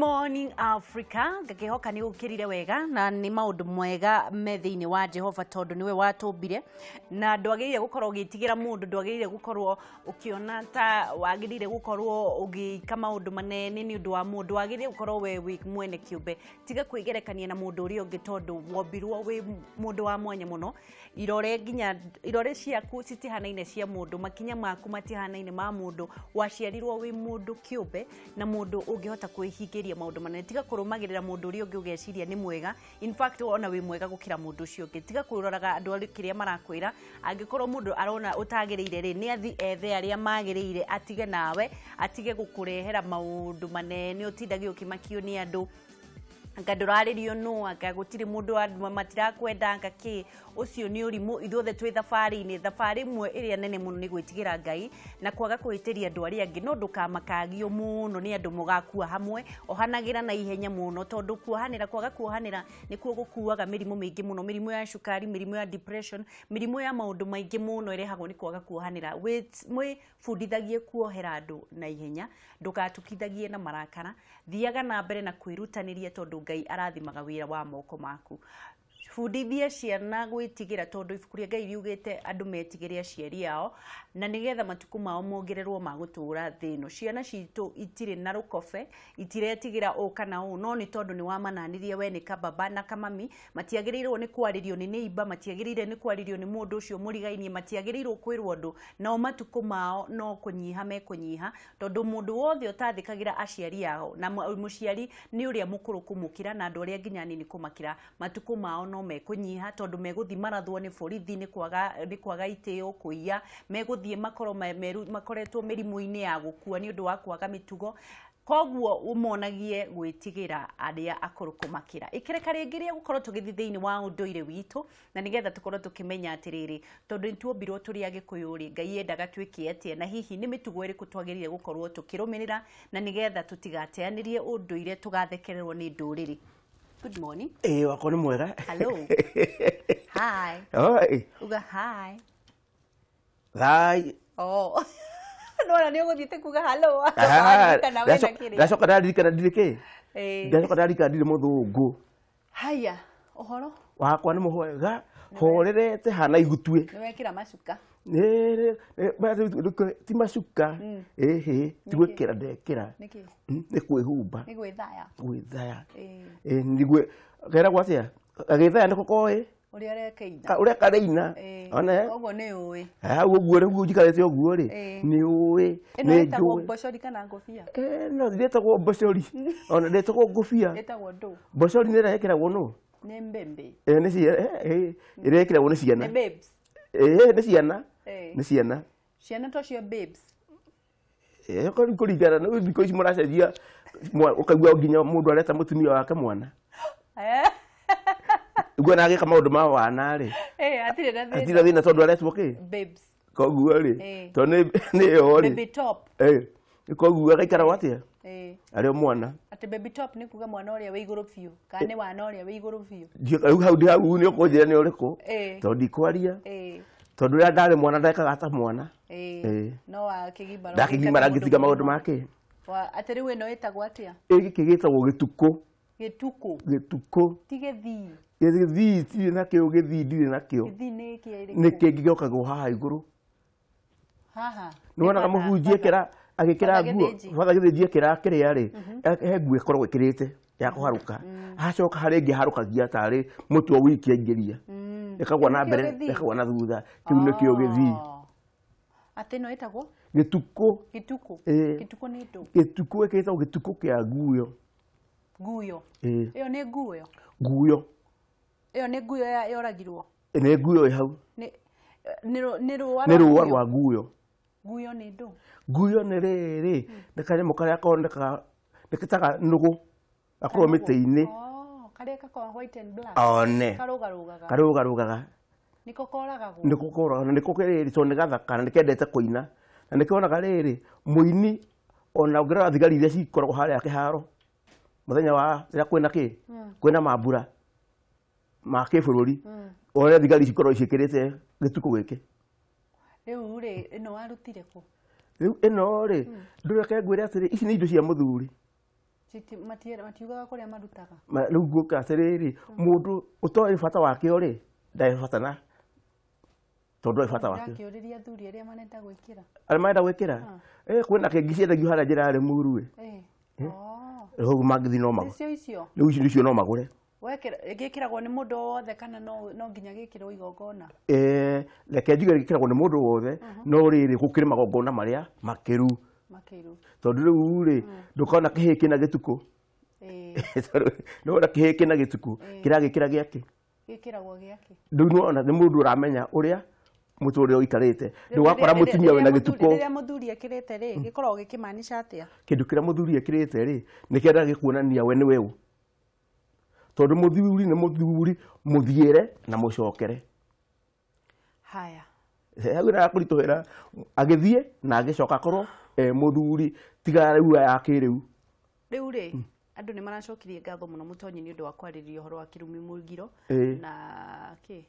Morning Africa. Ngakihoka ni ukirire wega na ni maundu mwega me thiini wa Jehova tondu niwe watumbire na ndwagirire gukorwo ugitigira mundu, ndwagirire gukorwo ukiona ta wagirire gukorwo ugika maundu manene ni undu wa mundu, wagirire gukorwo we wi mwene kiumbe. Tiga kwigerekania na mundu uria ungi tondu wombirwo wi mundu wa mwanya muno. Irore nginya irore ciaku citihanaine cia mundu, makinya maku matihanaine ma mundu, waciarirwo wi mundu kiumbe na mundu ungihota kwihingiria maundu manene. Tiga kurumagirira mundu uria ungi ugeciria ni mwega, in fact ona wi mwega gukira mundu ucio ungi. Tiga kuroraga andu ari kiria marakwira, angikorwo mundu arona utagiriire ri ni athi ethe aria magiriire, atige nawe, atige gukurehera maundu manene utindage ukimakio ni andu anga nduraririo no anga gutiri mundu andu matirakwenda anga ki ucio ni urimu. Ithuothe twi thabari-ini, thabari imwe iria nene muno ni gwitigira Ngai na kwaga kuhitiria andu aria angi. No ndukamakagio muno ni andu mugakua hamwe, ohanagira na ihenya muno tondu kuohanira, kwaga kuohanira nikuo gukuaga mirimu mingi muno, mirimu ya cukari, mirimu ya depression, mirimu ya maundu maingi muno irehagwo ni kwaga kuohanira. Mwibundithagie kuohera andu na ihenya, ndugatukithagie na marakara, thiaga na mbere na kwirutaniria tondu Ngai arathimaga wira wa moko maku. Bundithia ciana gwitigira tondu ibuku ria Ngai riugite andu metigire aciari ao na nigetha matuku mao mongererwo ma gutura thi ino. Ciana citu itiri na rukobe, itiretigira ũ kana ũ, no ni tondu ni wamananirie we ni kababa na kamami, matiagiriirwo ni kwaririo ni neighbor, matiagiriire ni kwaririo ni mundu ucio murigainie, matiagiriirwo kwirwo undu, nao matuku mao no kunyiha mekunyiha tondu mundu wothe utathikagira aciari ao na muciari ni uria mukuru kumukira na andu aria nginya nini kumakira, matuku mao no mekunyiha tondu meguthi marathwo ni borithi ni kwaga itio kuiya, meguthie makorwo makoretwo mirimu-ini ya gukua ni undu wa kwaga mitugo. Koguo umonagie gwitigira aria akuru kumakira. Ikireka ringi ria gukorwo tugithi thiini wa unduire witu na nigetha tukorwo tukimenya atiriri tondu nituombirwo turi Agikuyu ri Ngai endaga twike atia na hihi ni mitugo iriku twagirire gukorwo tukirumirira na nigetha tutigateanirie unduire tugathekererwo ni nduriri. Good morning. Eh, wako ni mwega. Hello. Hi. Oi. Uga hi. Hi. Oh. Nora ni uguthiite kuga hello. Ah, ndacoka ndaririkana ndirĩ kĩ? Ndacoka ndarikana ndirĩ muthungu. Haya, uhoro? Wakwa ni muhwega, horerete hana igutue. Ni wekira macuka. Ti macuka. Ehe, ti gwikira ndekira. Niki? Ni kwihumba. Ni gwithaya. Gwithaya. Eh, ni gwe keragwo atia? Agithaya niko koĩ. Uria arekeina. Uria kareina. One. Koguo ni uĩ. Hau uguo riu njikarĩte uguo rĩ. Ni uĩ. Ni njũĩ. Mbocori kana ngobia? Eh, no ndĩtagwo mbocori. Ona ndĩtagwo ngobia. Ndĩtagwo ndũ. Mbocori nĩ ĩrĩa ĩkĩragwo nũ? Nĩ mbembe. Eh, nĩ ciana. Ĩrĩa ĩkĩragwo nĩ ciana. Nĩ babes. Eh, nĩ ciana. Nĩ ciana. Ciana to cio babes. Eh, kũringana na thikũ ici mũracenjia ũkaigua nginya mũndũ areta mũtumia wake mwana. Eh. Uguo na agĩka maũndũ ma wana rĩ. Eh, atirĩ na thĩna. Atirĩ na thĩna tondũ aretwo kĩ? Babes. Koguo rĩ, tondũ nĩ ĩyo rĩ. Baby top. Eh, koguo agaikara atĩa? Eh. Arĩ o mwana. Atĩ baby top nĩ kuga mwana ũrĩa wĩ igũrũ biũ, kana nĩ wana ũrĩa wĩ igũrũ biũ. Rĩu hau ndĩ hau nĩ ũkũnjĩra nĩ ũrĩkũ. Tondũ ndikwaria. Tondũ rĩrĩa ndarĩ mwana ndekaga ta mwana. No wakĩgimara. Ndakĩgimara ngĩtiga maũndũ make. Atĩ rĩu ĩno ĩtagwo atĩa? Gĩkĩ gĩtagwo gĩtukũ. Gĩtukũ. Gĩtukũ. Ti gĩthii. Gĩthii tirĩ nakĩo, gĩthii ndirĩ nakĩo. Gĩthii nĩ kĩrĩkũ? Nĩ kĩngĩ gĩokagwo haha igũrũ. Haha. Nĩ wonaga mũhunjia ekĩra agĩkĩra nguo, batha gĩthĩnji ekĩra kĩrĩa rĩ, he nguo ĩkoragwo ĩkĩrĩte ya kũharũka. Acoka harĩ ĩngĩ harũkagia tarĩ mũtwe wiki aingĩria. Ĩkagwa na mbere, ĩkagwa na thutha. Kĩu nĩkĩo gĩthii. Atĩ ĩno ĩtagwo? Gĩtukũ. Gĩtukũ. Gĩtukũ nĩ ndũ? Gĩtukũ ĩkĩtagwo gĩtukũ kĩa nguyo. Nguyo. Ĩyo nĩ nguyo? Nguyo. Ĩyo nĩ nguyo yoragirwo? Nĩ nguyo ĩ hau. Nĩ rũa Nĩ rũa rwa nguyo. Nguyo nĩ ndũ? Nguyo nĩ rĩrĩ, nĩ kanyamũ karĩa konekaga, nĩ getaga nũgũ, gakoragwo mĩtĩ-inĩ. Karĩa gakoragwo white and black. One. Karũgarũgaga. Karũgarũgaga. Nĩko koragagwo? Nĩko koragwo, nĩko rĩrĩ tondũ nĩ gathaka na nĩkendete kũina. Na nĩkĩonaga rĩrĩ, mũini ona ũngĩrora thigari iria cikoragwo harĩa kĩharo, mũthenya wa rĩrĩa kwĩna kĩ? Kwĩna mambura ma kĩbũrũri, ũrĩa thigari cikoragwo ciĩkĩrĩte gĩtukũ gĩkĩ. Rĩu rĩ, ĩno warutire kũ? Rĩu ĩno rĩ, ndũreke ngwĩre atĩrĩ, ici nĩ indo cia mũthuri. Matiugaga kũrĩa marutaga. Rĩu ngũka atĩrĩrĩ, mũndũ ũtoĩ bata wakĩo rĩ, ndarĩ bata na tondũ ndũrĩ bata wakĩo. Ndakĩũrĩria athuri arĩa marenda gwĩkĩra. Arĩa marenda gwĩkĩra? Kwĩna kĩngĩ ciendagio harĩa njĩra ya Rĩmuru ĩ. Rĩu mangĩthiĩ no magũre. Nĩcio icio? Rĩu icio nĩcio no magũre. Gĩkĩragwo nĩ mũndũ wothe kana no nginya gĩkĩrwo igongona? Reke njuge gĩkĩragwo nĩ mũndũ wothe, no rĩrĩ gũkĩrĩ magongona marĩa makĩru. Makĩru. Tondũ rĩu rĩ, ndũkona kĩhĩĩ kĩna gĩtukũ. Nĩwona kĩhĩĩ kĩna gĩtukũ, kĩragĩkĩra gĩakĩ? Gĩkĩragwo gĩakĩ. Rĩu nĩwona nĩ mũndũ ũramenya ũrĩa mũtũrĩre ũikarĩte. Rĩu wakora mũtumia wĩna gĩtukũ. Rĩrĩa mũthuri ekĩrĩte rĩ, gĩkoragwo gĩkĩmaanisha atĩa? Kĩndũ kĩrĩa mũthuri ekĩrĩte rĩ, nĩ kĩendaga gĩkuonania we nĩwe ũ. Tondũ mũthuri nĩ mũthuri, mũthiĩre na mũcokere. Haya. Hau nĩ harakũritũhĩra agĩthiĩ na agĩcoka akorwo mũthuri tiga rĩu aya kĩrĩu. Rĩu rĩ, andũ nĩ maracokirie ngatho mũno Mũtonyi nĩ ũndũ wa kwarĩrĩria ũhoro wa kĩrumi mũgiro na kĩ?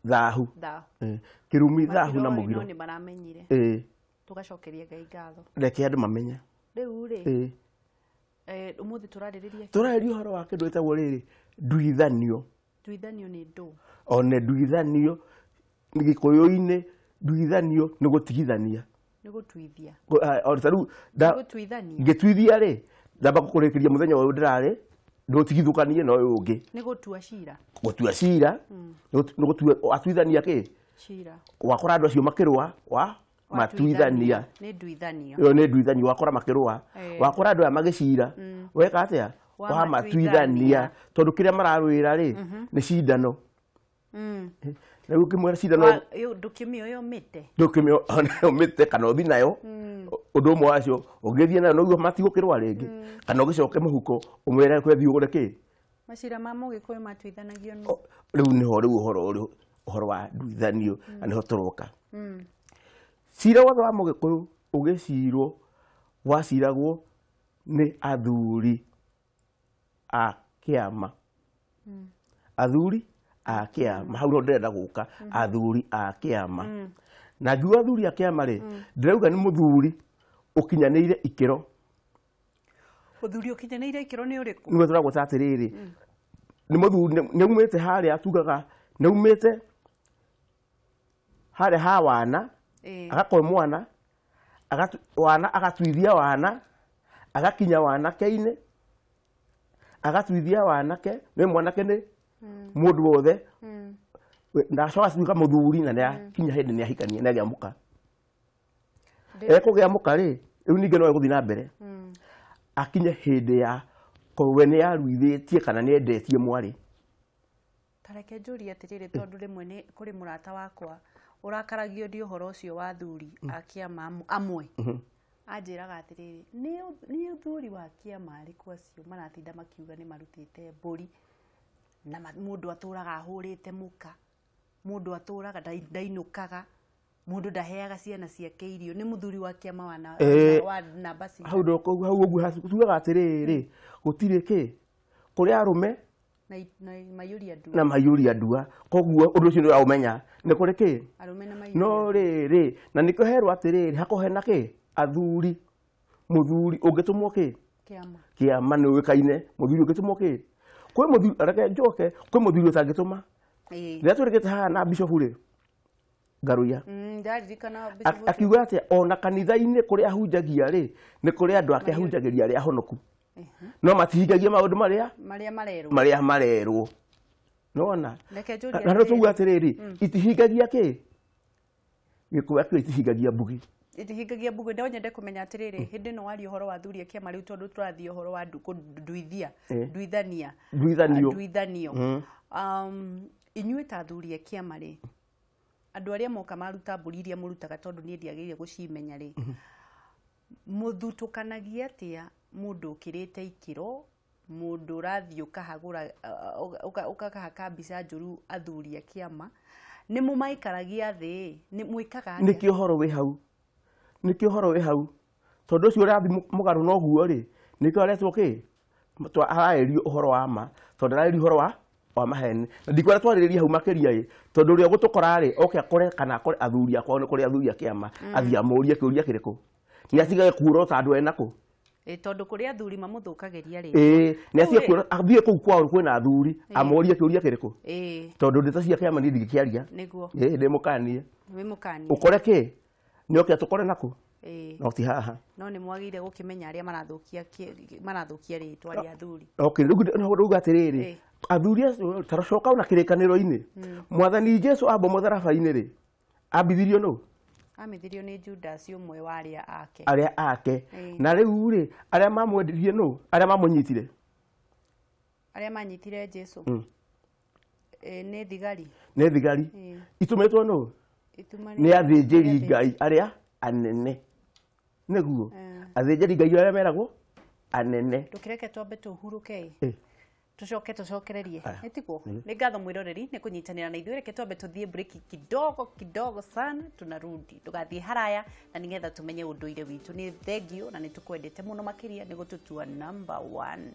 Thahu. Thahu. Kĩrumi, thahu na mũgiro. No nĩ maramenyire. Tũgacokeria Ngai ngatho. Reke andũ mamenye. Rĩu rĩ, ũmũthĩ tũrarĩrĩria kĩ? Tũrarĩrĩria ũhoro wa kĩndũ gĩtagwo rĩrĩ, nduithanio. Nduithanio nĩ ndũ? One nduithanio Gĩkũyũ-inĩ, nduithanio nĩ gũtigithania. Nĩ gũtuithia. O ta rĩu Nĩ gũtuithania. Ngĩtuithia rĩ, ndamba gũkũrĩkĩria mũthenya ũyũ ndĩrarĩ, ndũtigithũkanie na ũyũ ũngĩ. Nĩ gũtua cira. Gũtua cira, nĩ gũtua, atuithania kĩ? Cira. Wakora andũ acio makĩrũa, wa matuithania. Nĩ nduithanio. Ĩyo nĩ nduithanio, wakora makĩrũa. Wakora andũ aya magĩcira, weka atĩa? Wa Wa matuithania. Tondũ kĩrĩa mararũĩra rĩ, nĩ cindano. Rĩu ũkĩmwĩra cindano Ndũkĩmĩoya ũmĩte. Ndũkĩmĩoya ũmĩte kana ũthiĩ nayo. Ũndũ ũmwe wacio, ũngĩthiĩ nayo noguo matigũkĩrũa rĩngĩ. Kana ũgĩcoke mũhuko, ũmwĩre kwethiĩ ũgũre kĩ? Macira ma Mũgĩkũyũ matuithanagio nũ? Rĩu nĩho rĩu ũhoro ũrĩ, ũhoro wa nduithanio, na nĩho tũroka. Cira wothe wa Mũgĩkũyũ ũgĩcirwo, waciragwo nĩ athuri a kĩama. Athuri a kĩama, hau no ndĩrenda gũka, athuri a kĩama. Na ngiuga athuri a kĩama rĩ, ndĩrauga nĩ mũthuri ũkinyanĩire ikĩro. Mũthuri ũkinyanĩire ikĩro nĩ ũrĩkũ? Nĩwe tũragweta atĩrĩrĩ, nĩ mũthuri, nĩ aumĩte harĩa tugaga, nĩ aumĩte harĩa ha wana, agakorwo mwana, wana agatuithia wana, agakinya wanake-inĩ, agatuithia wanake, nĩ mwanake nĩ mũndũ wothe. Na acoka atuĩka mũthuri na nĩakinya hĩndĩ nĩahikania, nĩagĩa mũka. Ekũgĩa mũka rĩ, rĩu ningĩ no egũthiĩ na mbere. Akinye hĩndĩ ya korwo we nĩaruithĩtie kana nĩendetie mwarĩ. Ta reke njũrie atĩrĩrĩ, tondũ rĩmwe nĩ kũrĩ mũrata wakwa ũrakaragio nĩ ũhoro ũcio wa athuri a kĩama amwe. Anjĩraga atĩrĩrĩ, nĩ athuri wa kĩama arĩkũ acio maratinda makiuga nĩ marutĩte mbũri na mũndũ atũraga ahũrĩte mũka, mũndũ atũraga ndainũkaga, mũndũ ndaheaga ciana ciake irio, nĩ mũthuri wa kĩama wa namba cigana? Hau ndoko, hau ũguo tugaga atĩrĩrĩ, gũtirĩ kĩ, kũrĩ arũme na maiyũria ndua. Na maiyũria ndua. Koguo ũndũ ũcio nĩ ũraũmenya. Nĩ kũrĩ kĩ? Arũme na maiyũria. No rĩrĩ, na nĩkĩo herwo atĩrĩrĩ, hakorwo hena kĩ? Athuri. Mũthuri ũngĩtũmwo kĩ? Kĩama. Kĩama nĩ ũĩkaine. Mũthuri ũngĩtũmwo kĩ? Kwĩ mũthuri, reke njoke, kwĩ mũthuri ũtangĩtũma. Rĩrĩa tũrĩkĩte haha na Bishop rĩ, Ngaruiya. Ndaririkana Bishop ũcio. Akiuga atĩa, ona kanitha-inĩ kũrĩa ahunjagia rĩ, nĩ kũrĩ andũ ake ahunjagĩria arĩa ahonoku. No matihingagia maũndũ marĩa Marĩa marerwo. Marĩa marerwo. Nĩwona? Reke njũrie Na no tuuga atĩrĩrĩ. atĩrĩrĩ, itihingagia kĩ? Gĩkũyũ akĩuga itihingagia mbugi. Itihingagia mbugi. No nyende kũmenya atĩrĩrĩ, hĩndĩ ĩno waria ũhoro wa athuri a kĩama rĩu tondũ tũrathiĩ ũhoro wa kũnduithia, nduithania. Nduithanio. Nduithanio. Inyuĩ ta athuri a kĩama rĩ, andũ arĩa moka maruta mbũri iria mũrutaga tondũ niĩ ndiagĩrĩire gũcimenya rĩ, mũthutũkanagia atĩa mũndũ ũkĩrĩte ikĩro, mũndũ ũrathiĩ ũkahagũra, ũkahaka mbica njũru athuri a kĩama, nĩ mũmaikaragia thĩ, nĩ mwĩkaga atĩa? Nĩkĩo ũhoro wĩ hau. Nĩkĩo ũhoro wĩ hau. Tondũ ũcio ũrathiĩ mũgarũ na ũguo rĩ, nĩkĩo aretwo kĩ? Araerio ũhoro wa ma, tondũ araerio ũhoro wa maheni. Na ndikwenda twarĩrĩrie hau makĩria ĩ, tondũ ũrĩa ũgũtũkora rĩ, oke akore kana akore athuri akwa, nĩ kũrĩ athuri a kĩama, athiĩ amũrie kĩũria kĩrĩkũ. Nĩ atigage kuurwo ta andũ ena kũ? Tondũ kũrĩ athuri mamũthũkagĩria rĩ. Ĩĩ, nĩ Rĩu athiĩ rĩ- kuona, athiĩ kũu kwao kwĩna athuri, amorie kĩũria kĩrĩkũ, tondũ ndeto cia kĩama niĩ ndingĩkĩaria. Nĩguo. Ĩĩ, ndĩmũkanie. Wĩ mũkanie. Ũkore kĩ nĩ oke atũkore nakũ, no ti haha. No nĩ mwagĩrĩire gũkĩmenya arĩa marathũkia marathũkia rĩtwa rĩa athuri. Okay, rĩu atĩrĩrĩ, athuri acio tacoka ona kĩrĩkanĩro-inĩ, mwathani Jesu amba mũtharaba-inĩ rĩ, ambithirio nũ? Amithirio nĩ Judas, ũmwe wa arĩa ake. Arĩa ake. Na rĩu rĩ, arĩa mamwendirie nũ? Arĩa mamũnyitire? Arĩa manyitire Jesu nĩ thigari. Nĩ thigari. Itũmĩtwo nũ? Nĩ athĩnjĩri Ngai arĩa anene. Nĩguo, athĩnjĩri Ngai arĩa meragwo anene. Ndũkĩreke twambe tũhurũke, tucoke tũcokererie. Aya. Nĩ tiguo? Nĩ ngatho mwĩroreri nĩ kũnyitanĩra na ithuĩ. Reke twambe tũthiĩ break kidogo kidogo sana, tunarudi. Ndũgathiĩ haraya, na nĩgetha tũmenye ũndũire witũ. Nĩ thengio na nĩ tũkwendete mũno makĩria nĩ gũtũtua number one.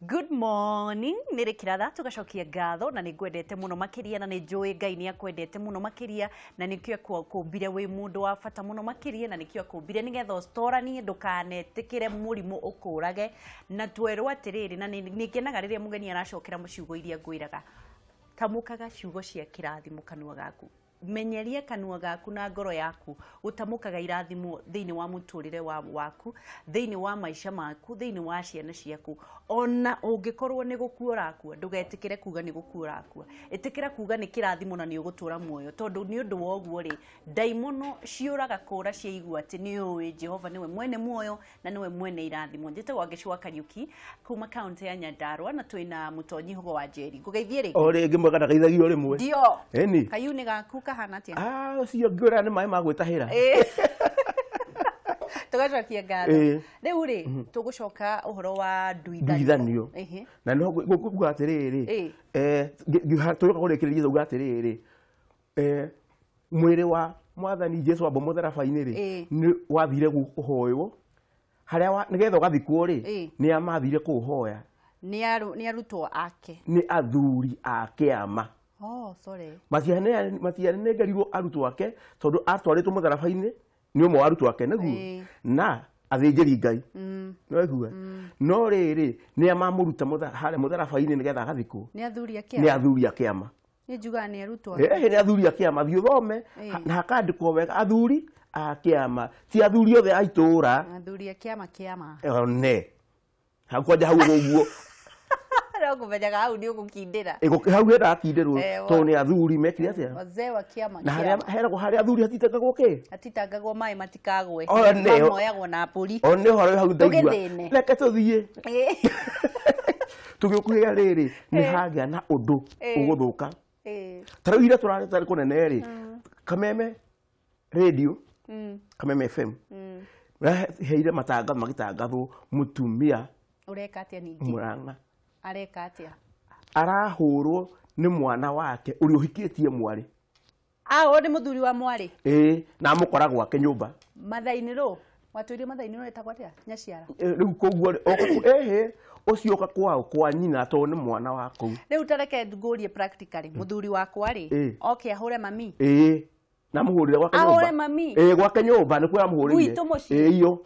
Good morning, nĩ rĩkĩratha tũgacokia ngatho na nĩ ngwendete mũno makĩria na nĩ njũĩ Ngai nĩ akwendete mũno makĩria na nĩkĩo akũmbire wĩ mũndũ wa bata mũno makĩria na nĩkĩo akũmbire nĩgetha ũctoranie ndũkanetĩkĩre mũrimũ ũkũrage na twerwo atĩrĩrĩ na nĩ ngenaga rĩrĩa mũgeni aracokera ciugo iria ngwĩraga tamũkaga ciugo cia kĩrathimo kanua gaku menyeria kanua gaku na ngoro yaku gũtamũkaga irathimo thĩinĩ wa mũtũrĩre waku thĩinĩ wa maica maku thĩinĩ wa ciana ciaku ona ũngĩkorwo nĩ gũkua ũrakua ndũgetĩkĩre kuga nĩ gũkua ũrakua ĩtĩkĩra kuga nĩ kĩrathimo na nĩ ũgũtũra muoyo tondũ nĩ ũndũ wa ũguo rĩ ndaimono ciũraga kũra ciaigua atĩ nĩ ũĩ Jehova nĩwe mwene muoyo na nĩwe mwene irathimo. Njĩtagwo Wangeci wa Kariuki kuma kaunti ya Nyandarua na twĩna Mũtonyi Hũgo wa Njeri. Ngũgeithie rĩngĩ. O rĩngĩ mwega ndagaithagio rĩmwe. Ndio. Ĩni. Kayuni gaku kahana atĩa? Ah, ũcio ngĩũra nĩ maĩ ma gwĩtahĩra. Tũgacokia ngatho. Rĩu rĩ tũgũcoka ũhoro wa nduithanio. Na nĩho ngũkuga atĩrĩrĩ, tũroka kũrĩkĩrĩria tũuga atĩrĩrĩ, mwĩrĩ wa mwathani Jesu wambwo mũtharaba-inĩ rĩ nĩ wathire kũhoywo harĩa nĩgetha ũgathikwo rĩ nĩ amathire kũũhoya nĩ arutwo ake nĩ athuri a kĩama. Oh, sorry. Matianengerirwo arutwo ake tondũ atwarĩtwo mũtharaba-inĩ nĩ ũmwe wa arutwo ake nĩguo na athĩnjĩri Ngai nĩwaigua no rĩrĩ nĩ amamũruta harĩa mũtharaba-inĩ nĩgetha agathikwo nĩ athuri a kĩama. Nĩ athuri a kĩama. Nĩ njugaga nĩ arutwo ake. Nĩ athuri a kĩama thiĩ ũthome na hakandĩkwo wega athuri a kĩama ti athuri othe a itũũra. Athuri a kĩama kĩama. Ne hau kwanja hau ũguo no kũmenyaga hau nĩ ũgũkindĩra. Hau henda akindĩrwo tondũ nĩ athuri mekire atĩa? Wazee wa kĩama. Na harĩa heragwo harĩa athuri hatitangagwo kĩ? Hatitangagwo maĩ matikagwe. Mamoyagwo na mbũri. O nĩ ũhoro hau ndaigua. Reke tũthiĩ. Tũgĩũkuhĩra rĩrĩ nĩ hagĩa na ũndũ ũgũthũka. Ta rĩu ira tũrarĩ tarĩ kũnene rĩ Kameme radio Kameme FM heire matangatho magĩtangathwo mũtumia ũreka atĩa ningĩ? Mũrang'a. Areka atĩa? Arahũrwo nĩ mwana wake ũrĩa ũhikĩtie mwarĩ. Ah, nĩ mũthuri wa mwarĩ? Ĩĩ, na amũkora gwake nyũmba. Mathainĩ rũ? Watwĩrire mathainĩ rũ etagwo atĩa? Nyaciara. Rĩu koguo ĩhĩ ũcio oka kwao kwa nyina tondũ nĩ mwana wa kũu. Rĩu ta reke ngũrie practically mũthuri wakwa rĩ oke ahũre mami? Ĩĩ, na amũhũrĩre gwake nyũmba. Ahũre mami? Ĩĩ, gwake nyũmba nĩkuo amũhũrĩire. Gwitũ mũciĩ? Ĩĩ, iyo.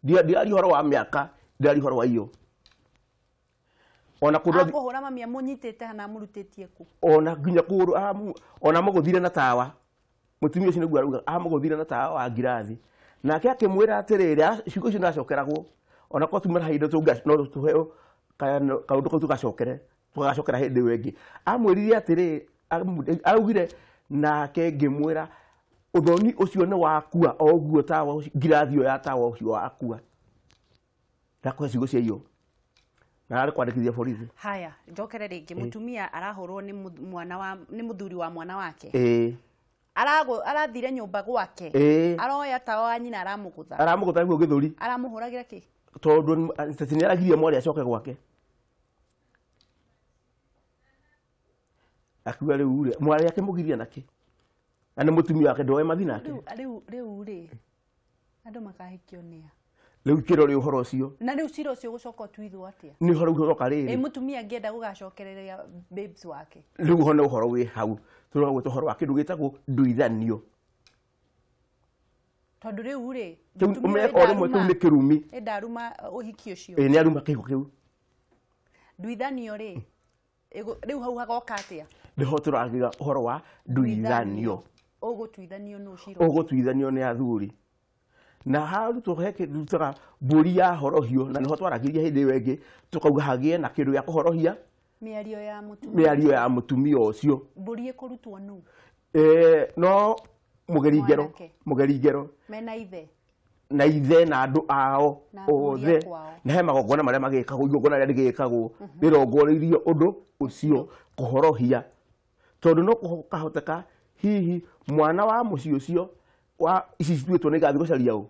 Ndiaria ũhoro wa mĩaka, ndiaria ũhoro wa iyo. Ona kũndũ akũhũra mami amũnyitĩte hana amũrutĩtie kũ? Ona nginya kũgũrũ ona amũgũthire na tawa. Mũtumia ũcio nĩguo arauga amũgũthire na tawa wa ngirathi. Nake akĩmwĩra atĩrĩrĩ ciugo icio ndacokeragwo ona korwo tuma na indo no tũheo kaũndũ kau tũgacokere tũgacokera hĩndĩ ĩyo ĩngĩ. Amwĩrire atĩrĩrĩ araugire nake ngĩmwĩra ũthoni ũcio nĩ wakua o ũguo tawa ũcio ngirathi ĩyo ya tawa ũcio wakua. Ndakũhe ciugo cia iyo. Na arĩ kwandĩkithia borithi. Haya, njokere rĩngĩ mũtumia arahũrwo nĩ mwana wa nĩ mũthuri wa mwana wake. Ĩĩ. Arathire nyũmba gwake. Aroya tawa wa nyina aramũgũtha. Aramũgũtha nĩguo gĩthũri. Aramũhũragĩra kĩ? Tondũ nĩ aragiria mwarĩ acoke gwake. Akiuga rĩu rĩ mwarĩ akĩmũgiria nakĩ? Na nĩ mũtumia wake ndoe mathi nake. Rĩu rĩ andũ makahikio nĩa? Rĩu kĩrore ũhoro ũcio. Na rĩu cira ũcio ũgũcoka ũtuithwo atĩa? Nĩ ũhoro ũroka rĩrĩ. Ĩ mũtumia angĩenda gũgacokereria babes wake. Rĩu ho nĩ ũhoro wĩ hau. Tũroga gwĩta ũhoro wa kĩndũ gĩtagwo nduithanio. Tondũ rĩu rĩ mũtumia o rĩmwe kĩu nĩ kĩrumi. Ĩ ndaruma ũhiki ũcio. Ĩ nĩ aruma kĩhiko kĩu. Nduithanio rĩ rĩu hau hagoka atĩa? Nĩho tũragiga ũhoro wa nduithanio. Ũgũtuithanio nũ cira? Ũgũtuithanio nĩ athuri. Na harutwo he kĩndũ mbũri ya horohio na nĩho twaragĩria hĩndĩ ĩyo ĩngĩ tũkauga hagĩe na kĩndũ gĩa kũhorohia mĩario ya mũtumia ũcio. Mbũri ĩkũrutwo nũ? No mũgeri ngero mena ithe na ithe na andũ ao othe na he magongona marĩa magĩkagwo igongona rĩrĩa rĩgĩkagwo rĩrongoreirio ũndũ ũcio kũhorohia tondũ no kũhoteka hihi mwana wa mũciĩ ũcio wa ici cituĩtwo nĩ igathiĩ gũcaria ũ?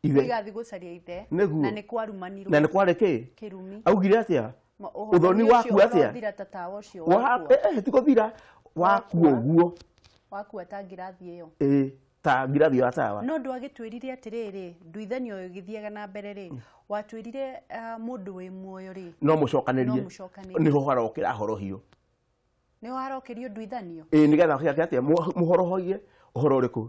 Ithe. Igathiĩ gũcaria ithe. Na nĩ kwarumanirwo. Na nĩ kwarĩ kĩ? Kĩrumi. Augire atĩa? Ũthoni waku atĩa? Ũrothira ta tawa ũcio wakua. Ti gũthira wakua ũguo. Wakua ta ngirathi ĩyo. Ĩĩ. ta ngirathi ya tawa. No ndwagĩtwĩrire atĩrĩrĩ, nduithanio ĩgĩthiaga na mbere rĩ, watwĩrire mũndũ wĩ muoyo rĩ no mũcokanĩrie, nĩho harokĩra horohio, nĩho harokĩrio nduithanio. Ĩĩ, nĩgetha atĩa mũhorohoie ũhoro ũrĩkũ,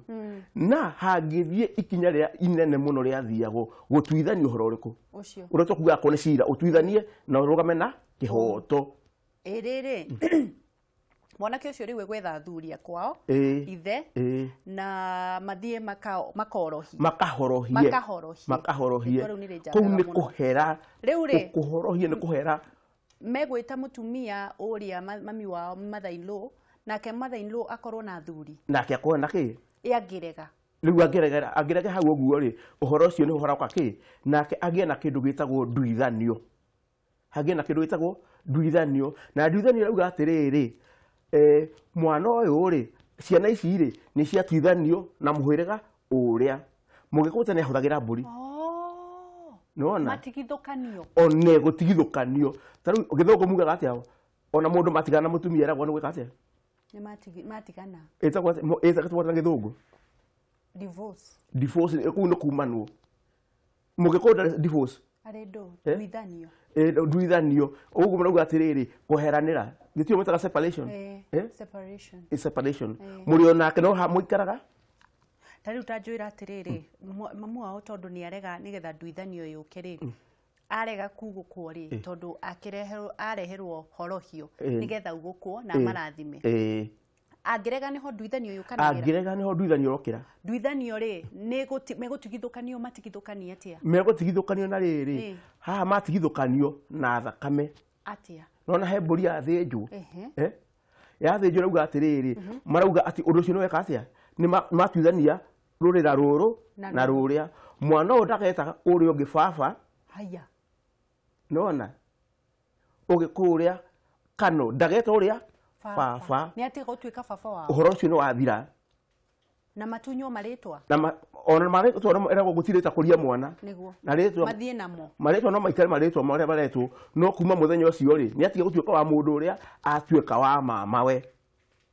na hangĩthiĩ ikinya rĩa inene mũno rĩathiagwo gũtuithania ũhoro ũrĩkũ ũcio ũrĩa tũkugaga ko nĩ cira, ũtuithanie na ũrũgame na kĩhoto. Ĩrĩrĩ mwanake ũcio rĩu egwetha athuri a kwao ithe na mathiĩ makorohie, makahorohie. Kũu nĩ kũhera, rĩu rĩ kũhorohie nĩ kũhera. Megwĩta mũtumia ũrĩa mami wao mother in law, nake mother in law akorwo na athuri, nake akorwo na kĩ angĩrega. Rĩu angĩrega hau ũguo rĩ, ũhoro ũcio nĩ ũroka kĩ, nake agĩe na kĩndũ gĩtagwo nduithanio, hagĩe na kĩndũ gĩtagwo nduithanio. Na nduithanio ĩrauga atĩrĩrĩ, mwana ũyũ rĩ, ciana ici rĩ nĩ ciatuithanio na mũhĩrĩga ũrĩa mũgĩkũyũ tene ahũthagĩra mbũri. Nĩwona? Matigithũkanio. One gũtigithũkanio. Ta rĩu gĩthũngũ mugaga atĩa, ona mũndũ matigana na mũtumia eragwo nĩ gwĩka atĩa? Nĩ matigana. Ĩtagwo atĩa na gĩthũngũ? Divorce. Divorce kũu nĩ kumanwo. Mũgĩkũyũ ndarĩ divorce. Arĩ ndũ, nduithanio. Nduithanio. Ũguo marauga atĩrĩrĩ, kũheranĩra. Gĩtio mwĩtaga separation. Separation. Separation. Mũrĩ onake no mũikaraga. Ta rĩu ta njwĩra atĩrĩrĩ, mamu wao tondũ nĩ arega nĩgetha nduithanio yũke rĩ, arega kugũkwo rĩ, tondũ areherwo horohio nĩgetha ugũkwo na marathime. Angĩrega nĩho nduithanio yũkanagĩra. Angĩrega nĩho nduithanio ĩrokĩra. Nduithanio rĩ, megũtigithũkanio matigithũkanie atĩa? Megũtigithũkanio na rĩrĩ, haha matigithũkanio na thakame. Atĩa? Nona he mbũri yathĩnjwo. Yathĩnjwo rauga atĩrĩrĩ, marauga atĩ ũndũ ũcio nĩ weka atĩa? Nĩ matuithania rũrĩra rũrũ na rũrĩa. Mwana ũyũ ndagetaga ũrĩa ũngĩ baba. Haya. Nĩwona? Ũgĩkũrĩa kano ndageta ũrĩa baba. Nĩ atiga gũtuĩka baba wao. Ũhoro ũcio nĩ wathira. Na matunywo marĩtwa. Na ona marĩtwa ĩragwo gũtirĩ ta kũria mwana. Nĩguo. Na rĩtwa mathiĩ namo. Marĩtwa no maikare marĩtwa marĩa maretwo, no kuma mũthenya ũcio rĩ, nĩ atiga gũtuĩka wa mũndũ ũrĩa atuĩka wa mamawe.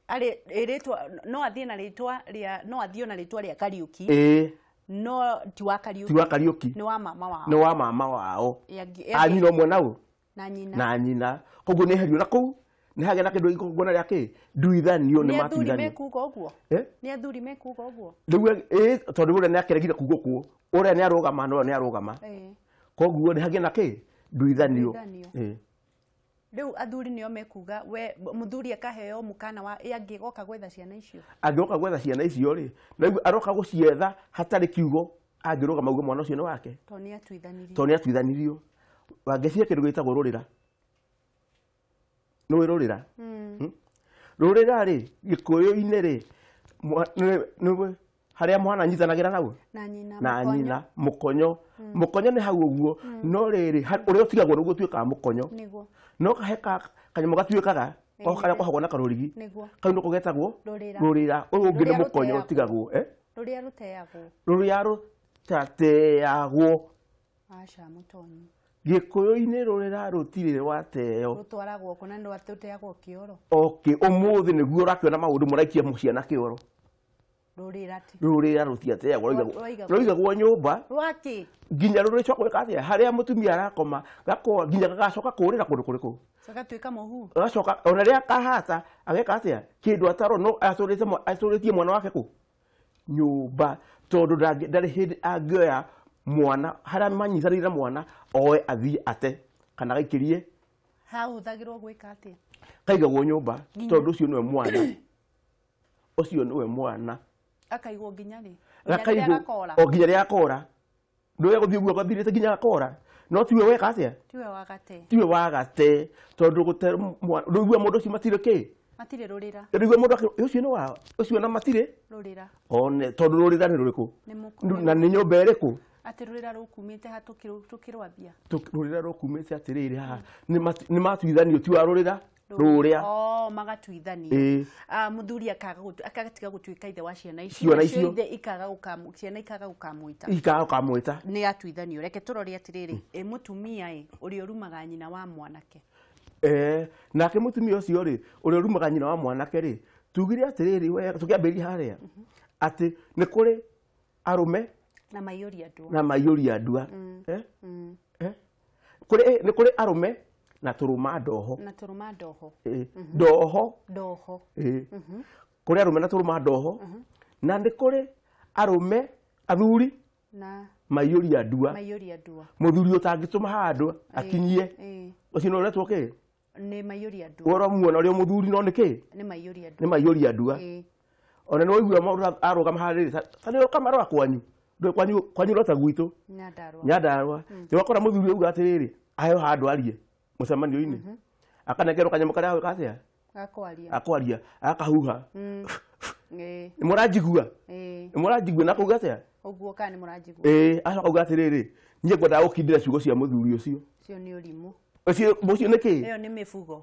Arĩ rĩtwa no athiĩ na rĩtwa rĩa, no athiĩ na rĩtwa rĩa Kariũki. No ti wa Kariũki. Ti wa Kariũki. Nĩ wa mama wao. Nĩ wa mama wao. A nyina ũmwe nau. Na nyina. Na nyina. Koguo nĩ herio na kũu. Nĩ hagĩa na kĩndũ igongona rĩa kĩ? Nduithanio nĩ matuithanio. Nĩ athuri mekuga ũguo? Nĩ athuri mekuga ũguo? Rĩu tondũ ũrĩa nĩ akĩregire kugũkwo, ũrĩa nĩ arũgama na ũrĩa nĩ arũgama. Koguo nĩ hagĩa na kĩ? Nduithanio. Rĩu athuri nĩo mekuga, we mũthuri akaheo mũkana wa angĩgoka gwetha ciana icio. Angĩgoka gwetha ciana icio rĩ, rĩu aroka gũcietha hatarĩ kiugo, angĩrũgama auge mwana ũcio nĩ wake. Tondũ nĩ atuithanirio. Tondũ nĩ atuithanirio. Wangĩciria kĩndũ gĩtagwo rũrĩra. Nĩũĩ rũrĩra? Rũrĩra rĩ, Gĩkũyũ-inĩ rĩ, harĩa mwana anyitanagĩra nau? Na nyina. Na nyina, mũkonyo. Mũkonyo nĩ hau ũguo, no rĩrĩ, ũrĩa ũtigagwo nĩguo ũtuĩkaga mũkonyo. Nĩguo. No kahe kanyamũ gatuĩkaga, karĩa kohagwo na karũrigi. Nĩguo. Kau nĩko getagwo rũrĩra. Rũrĩra. Ũyũ ũngĩ nĩ mũkonyo ũtigagwo. Rũrĩa rũteagwo. Rũrĩa rũtateagwo. Aca mũtonyi. Gĩkũyũ-inĩ rũrĩra rũtirĩ rwateo. Rũtwaragwo kũ na rũteagwo kĩoro. Okay, ũmũthĩ nĩguo ũrakĩona maũndũ mũraikia ciana kĩoro. Rũrĩra ti. Rũrĩra rũtiateagwo, rũigagwo nyũmba. Rwakĩ? Nginya rũrĩcoka gwĩka atĩa? Harĩa mũtumia arakoma, gakorwo nginya gagacoka kũrĩra kũndũ kũrĩkũ? Gagatuĩka mũhu. Gagacoka ona rĩrĩa akahata, ageka atĩa? Kĩndũ ataro no atũrĩtie mwana wake kũ? Nyũmba. Tondũ ndarĩ hĩndĩ angĩoya mwana, harĩa manyitanĩire na mwana, oe athiĩ ate kana agaikĩrie. Hahũthagĩrwo gwĩka atĩa? Kaigagwo nyũmba, tondũ ũcio nĩwe mwana. Ũcio nĩwe mwana. Akaigwo nginya rĩ? Akaigwo o nginya rĩrĩa akora. Ndũĩ gũthiĩ ũguo gathirĩte nginya gakora. No tiwe weka atĩa? Tiwe wagate. Tiwe wagate, tondũ gũte rũigua mũndũ ũcio matirĩ kĩ? Matirĩ rũrĩra. Rũigua mũndũ ũcio nĩ wao, ũcio na matirĩ rũrĩra. One tondũ rũrĩra nĩ rũrĩkũ? Na nĩ nyũmba ĩrĩkũ? Atĩ rũrĩra rũkumĩte ha tũkĩrwambia? Rũrĩra rũkumĩte atĩrĩrĩ haha, nĩ matuithanio ti wa rũrĩra rũrĩa. Oh, magatuithanio. Mũthuri akagatiga gũtuĩka ithe wa ciana icio. Ithe ikaga ciana ikaga gũkamwĩta. Ikaga gũkamwĩta. Nĩ atuithanio. Reke tũrore atĩrĩrĩ, mũtumia ũrĩa ũrumaga nyina wa mwanake. Nake mũtumia ũcio rĩ, ũrĩa ũrumaga nyina wa mwanake rĩ, tugire atĩrĩrĩ, we tũkĩambĩrĩria harĩa. Atĩ nĩ kũrĩ arũme na maiyũria ndua. Na maiyũria ndua. Nĩ kũrĩ arũme na tũrũma ndoho. Na tũrũma ndoho. Ndoho. Ndoho. Kũrĩ arũme na tũrũma ndoho. Na nĩ kũrĩ arũme athuri na maiyũria ndua. Maiyũria ndua. Mũthuri ũtangĩtũma handũ akinyie. Ũcio nĩ ũretwo kĩ? Nĩ maiyũria ndua. Ũramuona ũrĩa mũthuri no nĩ kĩ? Nĩ maiyũria ndua. Nĩ maiyũria ndua. Ona nĩ waigua maũndũ arũgama harĩa ta nĩ ũkamarora kwanyu. Ndũ kwanyu rota gwitũ. Nyandarũa. Nyandarũa. Ũgakora mũthuri auga atĩrĩrĩ, aheo handũ arie mũcemanio-inĩ. Akanengerwo kanyamũ karĩa agwĩka atĩa? Gakwaria. Akwaria, akahuha. Nĩ mũranjigua? Nĩ mũranjigua na kuuga atĩa? Ũguo kana nĩ mũranjigua? Acoka auga atĩrĩrĩ, niĩ ngwendaga gũkindĩra ciugo cia mũthuri ũcio. Ũcio nĩ ũrimũ. Ũcio nĩ kĩ? Ĩyo nĩ mĩbugo.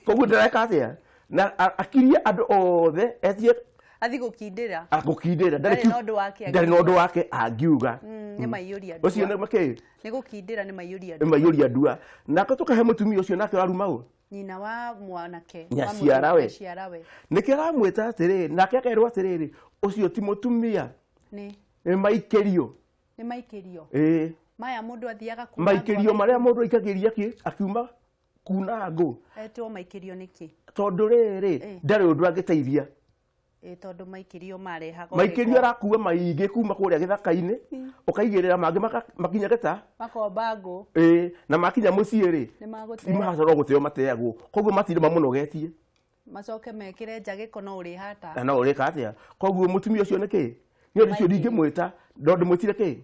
Koguo ndĩreka atĩa? Na akirie andũ othe etie athi gũkindĩra. Gũkindĩra. Ndarĩ na ũndũ wake. Ndarĩ na ũndũ wake angiuga. Nĩ maiyũria ndua. Ũcio nĩ kĩ? Nĩ gũkindĩra nĩ maiyũria ndua. Nĩ maiyũria ndua. Nake tũkahe mũtumia ũcio nake ũraruma ũ? Nyina wa mwanake. Nyaciarawe. Nyaciarawe. Nĩkĩo aramwĩta atĩrĩrĩ, nake akerwo atĩrĩrĩ, ũcio ti mũtumia. Nĩ. Nĩ maikĩrio. Nĩ maikĩrio. Maya mũndũ athiaga kuna maikĩrio marĩa mũndũ aikagĩria kĩ akiuma kuna ngũ. Etwo maikĩrio nĩkĩ? Tondũ rĩrĩ ndarĩ ũndũ angĩteithia. Tondũ maikĩrio marehaga maikĩrio arakua maingĩ kuma kũrĩa gĩthaka-inĩ ũkaigĩrĩra mangĩ makinya gĩta makomba ngũ. Na makinya mũciĩ rĩ nĩ gũteo mateagwo koguo matirĩ mamũnogetie macoke mekĩre nja gĩko no ũrĩhata na no ũrĩka atĩa. Koguo mũtumia ũcio nĩ kĩ? Nĩ ũndũ ũcio ndingĩmwĩta no ndĩmwĩtire kĩ?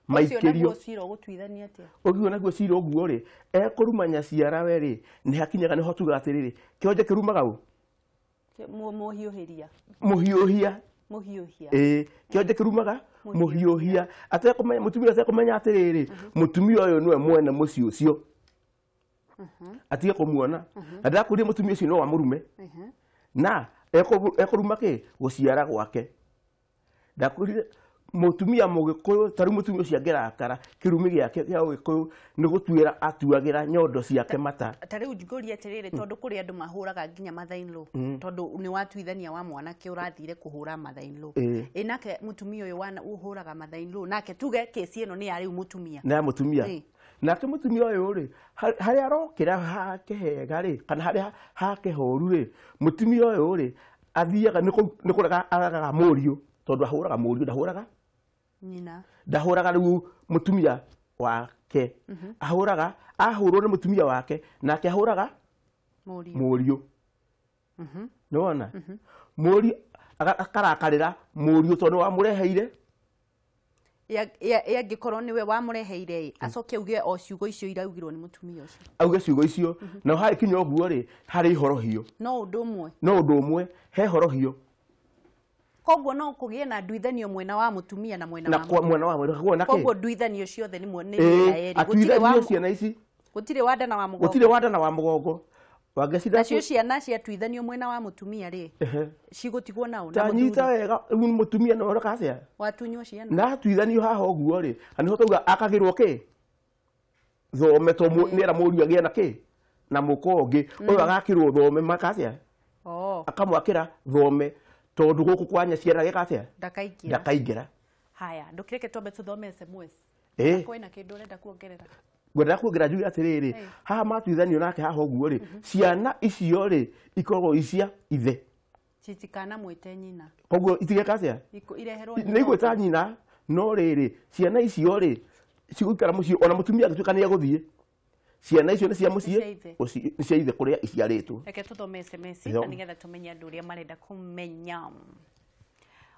Maikĩrio. Ũcio cira ũgũtuithania atĩa? Ũguo naguo cira ũguo rĩ ekũruma nyaciarawe rĩ nĩ hakinyaga nĩho tugaga atĩrĩrĩ kĩonje kĩrumaga ũ? Mũhiũhĩria. Mũhiũhia. Mũhiũhia. Kĩonje kĩrumaga mũhiũhia. Atekũmenya mũtumia atekũmenya atĩrĩrĩ mũtumia ũyũ nĩwe mwene mũciĩ ũcio. Atige kũmuona. Na ndĩrakwĩrire mũtumia ũcio no wa mũrume. Na ekũruma kĩ? Gũciara gwake. Ndakwĩrire mũtumia mũgĩkũyũ ta rĩu mũtumia ũcio angĩrakara kĩrumi gĩake kĩa ũgĩkũyũ nĩ gũtuĩra atuagĩra nyondo ciake mata. Ta rĩu ngũrie atĩrĩrĩ tondũ kũrĩ andũ mahũraga nginya mother-in-law tondũ nĩ watuithania wa mwanake ũrathire kũhũra mother-in-law. Ĩ nake mũtumia ũyũ ũhũraga mother-in-law nake tuge kesi ĩno nĩ ya rĩu mũtumia. Nĩ ya mũtumia. Nake mũtumia ũyũ rĩ harĩa arokĩra hake hega rĩ kana harĩa hake horu rĩ mũtumia ũyũ rĩ athiaga nĩ kũrega aragaga mũriũ tondũ ahũraga mũriũ ndahũraga nyina ndahũraga rĩu mũtumia wake ahũraga ahũrwo nĩ mũtumia wake nake ahũraga mũriũ. Nĩwona mũriũ akarakarĩra mũriũ tondũ nĩ wamũreheire angĩkorwo nĩwe wamũreheire acoke auge o ciugo icio iraugirwo nĩ mũtumia ũcio auge ciugo icio na harĩ kinya ũguo rĩ harĩ ihorohio no ũndũ ũmwe no ũndũ ũmwe he horohio. Koguo no kũgĩe na nduithanio mwena wa mũtumia na mwena wa mwena wa mwena. Koguo nduithanio ciothe nĩ mwena yerĩ. Gũtirĩ wa ciana ici gũtirĩ wa nda na wa mũgongo. Gũtirĩ wa nda na wa mũgongo. Wangecida nacio ciana ciatuithanio mwena wa mũtumia rĩ cigũtigwo nao na mũthuri. Ta wega rĩu mũtumia no ũroka atĩa? Watunywo ciana. Na atuithanio haha ũguo rĩ na nĩho tauga akagĩrwo kĩ? Thome to nĩera mũriũ agĩe na kĩ? Na mũka ũngĩ ũyũ agakĩrwo thome maka atĩa? Akamwakĩra thome tondũ gũkũ kwa nyaciara gĩka atĩa? Ndakaingĩra. Ndakaingĩra. Haya, ndũkĩreke twambe tũthome SMS. Kwĩna kĩndũ ũrenda kuongerera? Ngwendaga kuongerera njuge atĩrĩrĩ haha matuithanio nake haha ũguo rĩ ciana icio rĩ ikoragwo icia ithe. Citikanamwĩte nyina. Koguo itigeka atĩa? Ireherwo nĩ igwĩta nyina no rĩrĩ ciana icio rĩ cigũikara mũciĩ ona mũtumia angĩtuĩka nĩ egũthiĩ ciana icio nĩ cia mũciĩ nĩ cia ithe kũrĩa iciarĩtwo. Reke tũthome SMS na nĩgetha tũmenye andũ ũrĩa marenda kũmenya.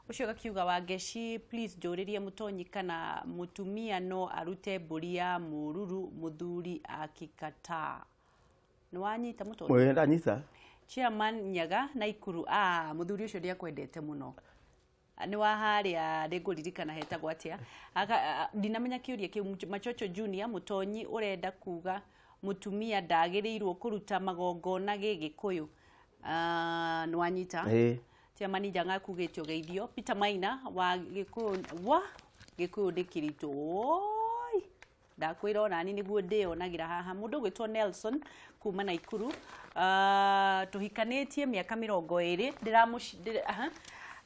Ũcio gakiuga Wangeci please njũrĩrie Mũtonyi kana mũtumia no arute mbũri ya mũruru mũthuri akikataa. Nĩ wanyita Mũtonyi? Ĩĩ ndanyita. Chairman Nyaga Naikuru mũthuri ũcio ndiakwendete mũno. Nĩ wa harĩa ndĩngũririkana hetagwo atĩa. Ndinamenya kĩũria kĩu. Machocho Junior Mũtonyi ũrenda kuga mũtumia ndagĩrĩirwo kũruta magongona gĩgĩkũyũ. Nĩ wanyita? Ĩĩ. Chairman Njaga kugĩte ũgeithio. Peter Maina wa Gĩkũyũ wa Gĩkũyũ nĩ kĩritũ. Oi ndakwĩra onani nĩguo ndĩyonagĩra haha. Mũndũ ũgwĩtwo Nelson kuma Naikuru tũhikanĩtie mĩaka 20